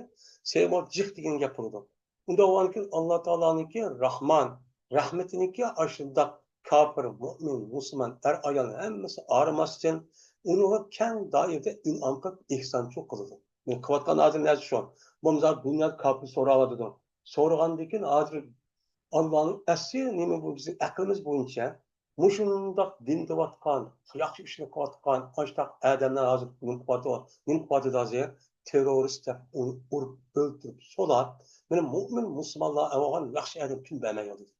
سىيغە جىق دېگەن گەپ بولىدۇ. ئۇنداق بولغاندىكىن، ئاللا تائالانىڭكى راھمان، رەھمىتىنىڭكى ئاشۇنداق كاپىر، مۇئمىن، مۇسۇلمان، ئەر-ئايال ھەممىسى ئايرىماستىن، ئۇنىڭغا كەڭ دائىرىدە ئىنئام قىلىپ، ئېھسانچۇ قىلىدۇ. مېنىڭ قىلىۋاتقان ھازىر نەرسە شۇ. بولمىسا دۇنيادا كاپىر سوراۋاتىدۇ. سورىغاندىن كېيىن ھازىر ئاللانىڭ ئەسلى نېمە بۇ بىزنىڭ ئەقلىمىز بويىچە مۇشۇنداق دىن دەۋاتقان، ياخشى ئىشنى قىلىۋاتقان ئاشۇنداق ئادەملەر ھازىر نېمە قىلىۋاتىدۇ؟ نېمە قىلىۋاتىدۇ ھازىر؟ تېررورىست دەپ ئۇنى ئۇرۇپ، ئۆلتۈرۈپ، سولاپ، مانا مۇئمىن مۇسۇلمانلار ئەۋالغان ياخشى ئادەم كۈن بەرمەي يولىدى.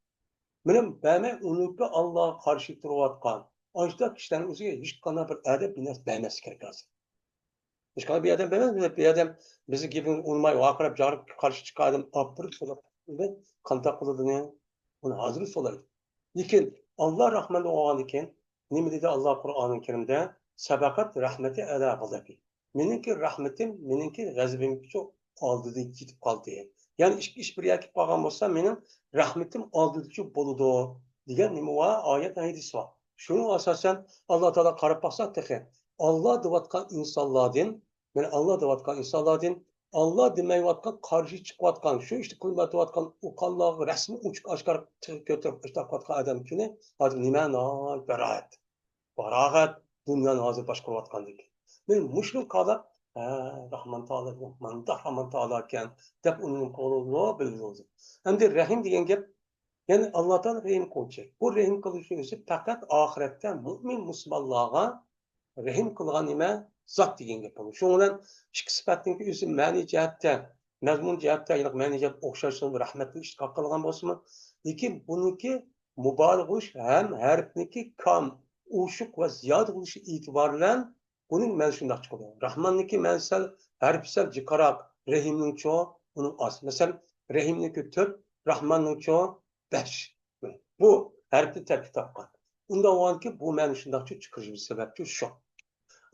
مانا بەرمەي ئۇنىڭكى ئاللاغا قارشى تۇرۇۋاتقان، ئاشۇنداق كىشىلەرنىڭ ئۆزىگە ھېچقانداق بىر ئادەم بىر نەرسە بەرمەسلىك كېرەك ھازىر. ھېچقانداق بىر ئادەم بەرمەس، بىر ئادەم بىزنىڭ گېپىمىزگە ئۇنىماي، ۋارقىراپ، جاغىراپ قارشى چىققان ئادەم ئاپىرىپ سوراپ، قانداق قىلىدۇ ئۇنى؟ ئۇنى ھازىر سورايدۇ. لېكىن ئاللا رەھمەن بولغاندىن كېيىن نېمە دېدى ئاللا قۇرئانى كەرىمدە؟ سەبەقەت رەھمەتى ئەلا غەزەبى. مېنىڭكى رەھمىتىم، مېنىڭكى غەزىپىمگىچۇ ئالدىدا يېتىپ قالدى. يەنى ئىككى ئىش بىر يەرگە كېلىپ قالغان بولسا، مېنىڭ رەھمىتىم ئالدىدىچۇ بولىدۇ، دېگەن نېمە بار؟ ئايەت ھەدىس بار. شۇنىڭغا ئاساسەن، ئاللا تائالا قاراپ باقساق تېخى، ئاللا دەۋاتقان ئىنسانلاردىن، مانا ئاللا دەۋاتقان ئىنسانلاردىن، ئاللا دېمەيۋاتقان، قارشى چىقىۋاتقان، شۇ ئىشنى قىلمايۋاتقان ئۇ قانلارغا رەسمىي ئوچۇق ئاشكارا تىغ كۆتۈرۈپ ئىشتاق قىلىۋاتقان ئادەمكىنى ھازىر نېمە ناھايىتى بەراەت. پاراغەت دۇنيانى ھازىر باشقۇرۇۋاتقاندىكىن. مەن مۇشۇنى قالاپ، ھە، راھمان تائالا، مانداق راھمان تائالا ئىكەن، دەپ ئۇنى قولىنى بىلدۈردى. ئەمدى رەھىم دېگەن گەپ، يەنى ئاللا تائالا رەھىم قىلغۇچى. بۇ رەھىم قىلىشنىڭ ئۆزى پەقەت ئاخىرەتتە مۇئمىن مۇسۇلمانلارغا رەھىم قىلغان نېمە؟ زات دېگەن گەپ بولىدۇ. شۇنىڭ بىلەن ئىككى سۈپەتنىڭكى ئۆزى مەنىي جەھەتتە، مەزمۇن جەھەتتە، يەنى مەنىي جەھەتتە ئوخشاش، رەھمەتنى ئىشتىقاق قىلغان بولسىمۇ، لېكىن بۇنىڭكى مۇبالىغە بولۇش ھەم ھەرپنىڭكى كام، ئوشۇق ۋە زىيادە بولۇشى ئېتىبارى بىلەن بۇنىڭ مەنىسى شۇنداق چىقىدۇ. راھماننىڭكى مەنىسى سەل، ھەرپى سەل جىقراق، رەھىمنىڭچۇ ئۇنىڭ ئاز. مەسىلەن، رەھىمنىڭكى تۆت، راھماننىڭچۇ بەش. بۇ ھەرپنى تەركىب تاپقان. ئۇنداق بولغاندىكىن بۇ مەنىنى شۇنداقچۇ چىقىرىشىمىز سەۋەبچۇ شۇ.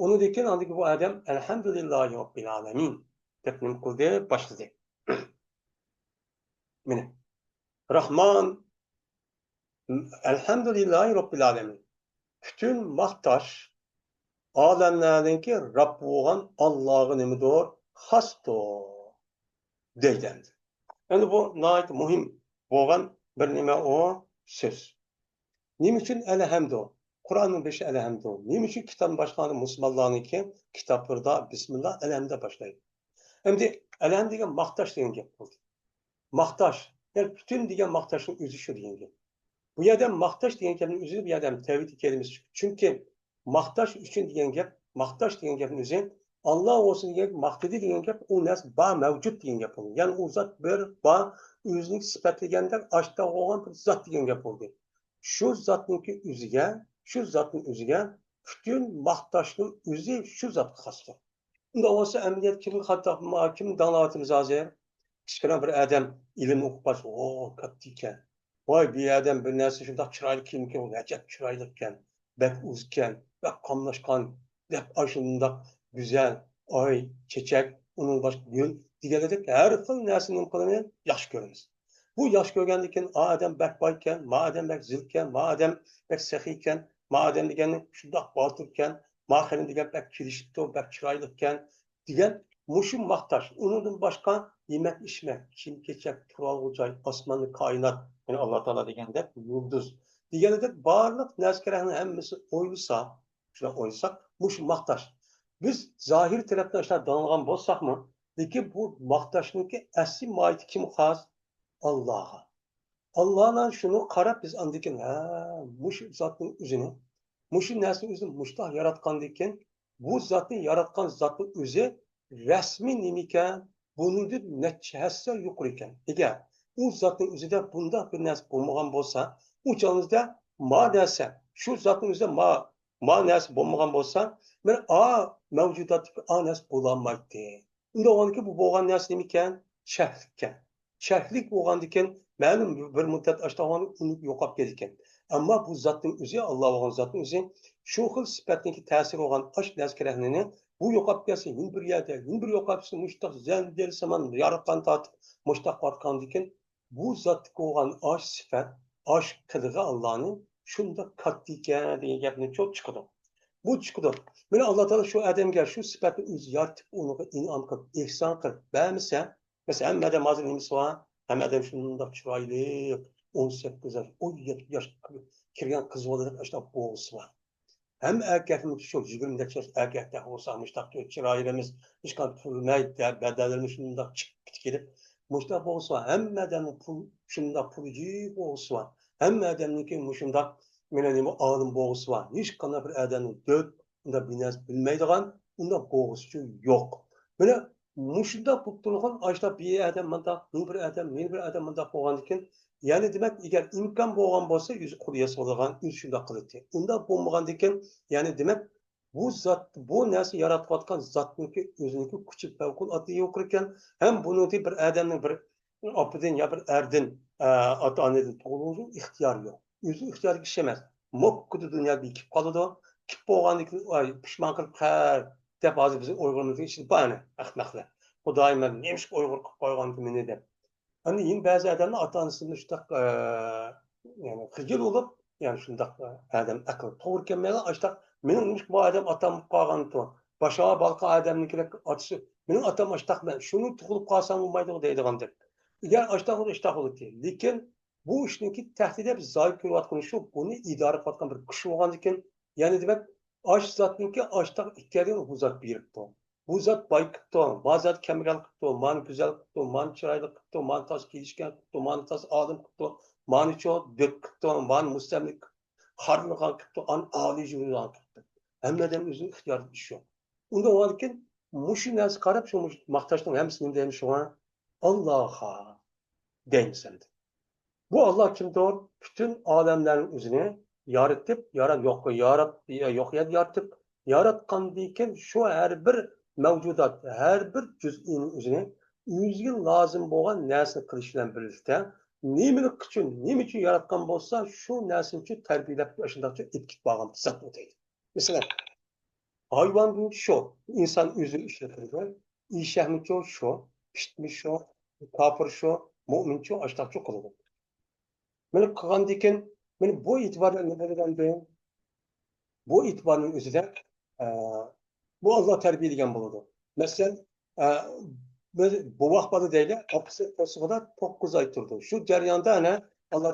ئۇنىڭدىن كېيىن ئاندىكى بۇ ئادەم ئەلھەمدۇلىللاھى رەببىل ئالەمىن دەپ نېمە قىلدى؟ باشلىدى. مېنى. راھمان، ئەلھەمدۇلىللاھى رەببىل ئالەمىن. پۈتۈن ماختاش ئالەملەرنىڭكى رەببى بولغان ئاللاغا نېمىدۇر؟ خاستۇر. دەيدۇ ئەمدى. ئەمدى بۇ ناھايىتى مۇھىم بولغان بىر نېمە ئۇ سۆز. نېمە ئۈچۈن ئەلھەمدۇ؟ قۇرئاننىڭ بېشى ئەلھەمدۇ. نېمە ئۈچۈن كىتابنى باشلىغاندا مۇسۇلمانلارنىڭكى كىتابلىرىدا بىسمىللا ئەلھەمدە باشلايدۇ؟ ئەمدى ئەلھەم دېگەن ماختاش دېگەن گەپ بولدى. ماختاش، يەنى پۈتۈن دېگەن ماختاشنىڭ ئۆزى شۇ دېگەن گەپ. بۇ يەردە ماختاش دېگەن گەپنىڭ ئۆزى بۇ يەردە تەۋھىد كەلىمىسى. چۈنكى ماختاش ئۈچۈن دېگەن گەپ، ماختاش دېگەن گەپنىڭ ئۆزى، ئاللا بولسۇن دېگەن گەپ، ماختىدى دېگەن گەپ، ئۇ نەرسە بار، مەۋجۇت دېگەن گەپ بولدى. يەنى ئۇ زات بىر بار، ئۆزىنى سۈپەتلىگەندەك ئاشتا بولغان بىر زات دېگەن گەپ بولدى. شۇ زاتنىڭكى ئۆزىگە، شۇ زاتنىڭ ئۆزىگە پۈتۈن ماختاشنىڭ ئۆزى شۇ زاتقا خاستۇر. ئۇنداق بولسا ئەمەلىيەتتە كىمگە خاتا، كىمنى داڭلاۋاتىمىز ھازىر؟ كىچىككىنە بىر ئادەم ئىلىمنى ئوقۇپ باشلىسا، ئو، كاتتا ئىكەن. ۋاي، بۇ ئادەم بىر نەرسە شۇنداق چىرايلىق كىيىم كىيگەن، ئەجەب چىرايلىقكەن، بەك ئۇزكەن، بەك قاملاشقان، بەك ئاشۇنداق گۈزەل، ئاي، چېچەك، ئۇنىڭ باشقا گۈل دېگەندەك ھەر خىل نەرسىنى نېمە قىلىمىز؟ ياخشى كۆرىمىز. بۇ ياخشى كۆرگەندىن كېيىن، ئا ئادەم بەك بايكەن، ما ئادەم بەك زىلكەن، ما ئادەم بەك سېخىيكەن، ما ئادەم دېگەننى شۇنداق باتۇركەن، ما خېنىم دېگەن بەك كېلىشىپتۇ، بەك چىرايلىقكەن دېگەن مۇشۇ ماختاش. ئۇنىڭدىن باشقا يېمەك-ئىچمەك، كىيىم-كېچەك، تۇرالغۇ جاي، ئاسماننى، كائىنات، يەنى ئاللا تائالا دېگەندەك، يۇلدۇز دېگەندەك بارلىق نەرسە-كەرەكنىڭ ھەممىسىنى ئويلىسا، شۇنداق ئويلىساق، مۇشۇ ماختاش. بىز زاھىر تەرەپتىن ئاشۇنداق داڭلىغان بولساقمۇ، لېكىن بۇ ماختاشنىڭكى ئەسلى ماھىيىتى كىمگە خاس؟ ئاللاغا. ئاللانا شۇنى قاراپ بىز ئاندىن كېيىن، ھە، مۇشۇ زاتنىڭ ئۆزىنى، مۇشۇ نەرسىنىڭ ئۆزىنى مۇشۇنداق ياراتقاندىن كېيىن، بۇ زاتنى ياراتقان زاتنىڭ ئۆزى رەسمىي نېمىكەن؟ بۇنىڭدىن نەچچە ھەسسە يۇقىرى ئىكەن. ئەگەر ئۇ زاتنىڭ ئۆزىدە بۇنداق بىر نەرسە بولمىغان بولسا، ئۇ چاغىمىزدا ما نەرسە، شۇ زاتنىڭ ئۆزىدە ما، ما نەرسە بولمىغان بولسا، مانا ئا مەۋجۇداتتىكى ئا نەرسە بولالمايتتى. ئۇنداق بولغاندىكىن بۇ بولغان نەرسە نېمىكەن؟ شەكلىككەن. شەكلىك بولغاندىكىن مەلۇم بىر مۇددەت ئاشتاغان ئۇنى يوقاپ كېتىدىكەن. ئەمما بۇ زاتنىڭ ئۆزى، ئاللا بولغان زاتنىڭ ئۆزى شۇ خىل سۈپەتنىڭكى تەسىرى بولغان ئاش نەرسە كېرەكلىرىنى بۇ يوقاپ كەتسە، يەنە بىر يەردە، يەنە بىر يوقاپ كەتسە، مۇشتاق زەنجىر سامان يارقان تارتىپ، مۇشتاق قىلىۋاتقاندىكىن، بۇ زاتتىكى بولغان ئاش سۈپەت، ئاش قىلىقى ئاللانىڭ شۇنداق كاتتا ئىكەن دېگەن گەپنى چوت چىقىدۇ. بۇ چىقىدۇ. مانا ئاللا تائالا شۇ ئادەمگە شۇ سۈپەتنى ئۆزى يارىتىپ، ئۇنىڭغا ئىنئام قىلىپ، ئېھسان قىلىپ بەرمىسە، مەسىلەن، ھەممە ئادەم ھازىر نېمىسى بار؟ ھەممە ئادەم شۇنداق چىرايلىق، ئون سەككىز ياش، ئون يەتتە ياشقا كىرگەن قىز بالىدەك ئاشۇنداق بولغۇسى بار. ھەممە ئەركەكنىڭكى شۇ يىگىرمە نەچچە ياش ئەركەكتەك بولسا، مۇشۇنداق چىرايلىرىمىز، ھېچقانداق پۈرمەي، بەدەنلىرىمىز شۇنداق چىقىپ كېتىپ، مۇشۇنداق بولسا، ھەممە ئادەمنىڭ پۇل، شۇنداق پۇلى جىق بولغۇسى بار. ھەممە ئادەمنىڭكى مۇشۇنداق، مانا نېمە، ئالىم بولغۇسى بار. ھېچقانداق بىر ئادەمنىڭ دۆت، ئۇنداق بىر نەرسە بىلمەيدىغان، ئۇنداق بولغۇسىچۇ يوق. مانا مۇشۇنداق بولۇپ تۇرغان، ئاشۇنداق بىر ئادەم مانداق، مۇنۇ بىر ئادەم، مۇنۇ بىر ئادەم مانداق بولغاندىكىن، يەنى دېمەك، ئەگەر ئىمكان بولغان بولسا، ئۆزى قول ياسىغان، ئۆزى شۇنداق قىلاتتى. ئۇنداق بولمىغاندىكىن، يەنى دېمەك، بۇ زات، بۇ نەرسە ياراتقۇۋاتقان زاتنىڭكى ئۆزىنىڭكى كۈچى پەۋقۇلئاددە يۇقىرى ئىكەن، ھەم بۇنىڭدىن بىر ئادەمنىڭ بىر ئاپىدىن يا بىر ئەردىن، ئە، ئاتا-ئانىدىن تۇغۇلغۇنىڭ ئىختىيارى يوق. ئۆزى ئىختىيارلىق ئىش ئەمەس. موككىدە دۇنيادا بېكىپ قالىدۇ. كېلىپ بولغاندىن كېيىن، ئاي، پۇشمان قىلىپ، ھە، دەپ ھازىر بىزنىڭ ئۇيغۇرىمىزدا ئىچىدە بار ئەنە، ئەخمەقلەر. خۇدايىم، مەن نېمىشقا ئۇيغۇر قىلىپ قويغانتى مېنى دەپ. ئەنە يەنە بەزى ئادەملەر ئاتا-ئانىسىدىن شۇنداق، ئە، يەنى خىجىل بولۇپ، يەنى شۇنداق، ئە، ئادەم ئەقلى توغرا كەلمەيلا، ئاشتاق، مېنىڭ نېمىشقا بۇ ئادەم ئاتام بولۇپ قالغانتى؟ باشقا بالقا ئادەمنىڭكىدەك ئاتىسى، مېنىڭ ئاتام ئاشتاق، مەن شۇنى تۇغۇلۇپ قالسام بولمايدىغۇ دەيدىغاندەك. ئەگەر ئاشتاق بولسا ئاشتاق بولاتتى. لېكىن بۇ ئىشنىڭكى تەھدىت دەپ زايە كۆرۈۋاتقىنى شۇ، بۇنى ئىدارە قىلىۋاتقان بىر كۈچ بولغاندىكىن، يەنى دېمەك، ئاش زاتنىڭكى ئاشتاق ئىكەنلىكىنى بۇ زات بېرىپتۇ. بۇ زات باي قىپتۇ، ما زات كەمبەگەل قىپتۇ، مانى گۈزەل قىپتۇ، مانى چىرايلىق قىپتۇ، مانى تازا كىيىشكەن قىپتۇ، مانى تازا ئالىم قىپتۇ، مانىچۇ دۆت قىپتۇ، مانى مۇستەملىكە قىپتۇ، خارلىغان قىپتۇ، ئان ئالىي يۈرىدىغان قىپتۇ. ھەممە ئادەم ئۆزىنىڭ ئىختىيارىدا ئىش يوق. ئۇنداق بولغاندىكىن مۇشۇ نەرسىگە قاراپ، شۇ مۇشۇ ماختاشنىڭ ھەممىسى نېمە دەيمىز شۇڭا؟ ئاللاھا دەيمىز ئەمدى. بۇ ئاللا كىمدۇر؟ پۈتۈن ئالەملەرنىڭ ئۆزىنى يارىتىپ، يارات-، يوققا يارات-، يوق يەردە يارىتىپ، ياراتقاندىن كېيىن شۇ ھەر بىر مەۋجۇدات، ھەر بىر جۈزئىنىڭ ئۆزىنى ئۆزىگە لازىم بولغان نەرسىنى قىلىش بىلەن بىرلىكتە، نېمىلىك ئۈچۈن، نېمە ئۈچۈن ياراتقان بولسا، شۇ نەرسىنى تەربىيەلەپ، ئاشۇنداقچە ئېتىپ كېتىپ بارغان زات ئۇ دەيدۇ. مەسىلەن، ھايۋاندىن شۇ، ئىنسان ئۆزى ئىشلىتىدۇ. ئېشەكمۇچۇ شۇ، ئىتمۇ شۇ، كاپىر شۇ، مۆمىنچۇ ئاشتاقچۇ قىلىدۇ. مانا قىلغاندىكىن، مانا بۇ ئېتىبار بىلەن نېمە دېگەندى؟ بۇ ئېتىبارنىڭ ئۆزىدە، ئە، بۇ ئاللا تەربىيەلىگەن بولىدۇ. مەسىلەن، ئە، بىز بوۋاق بالا دەيلى، ئاپىسى قورسىقىدا توققۇز ئاي تۇرىدۇ. شۇ جەرياندا ئەنە ئاللا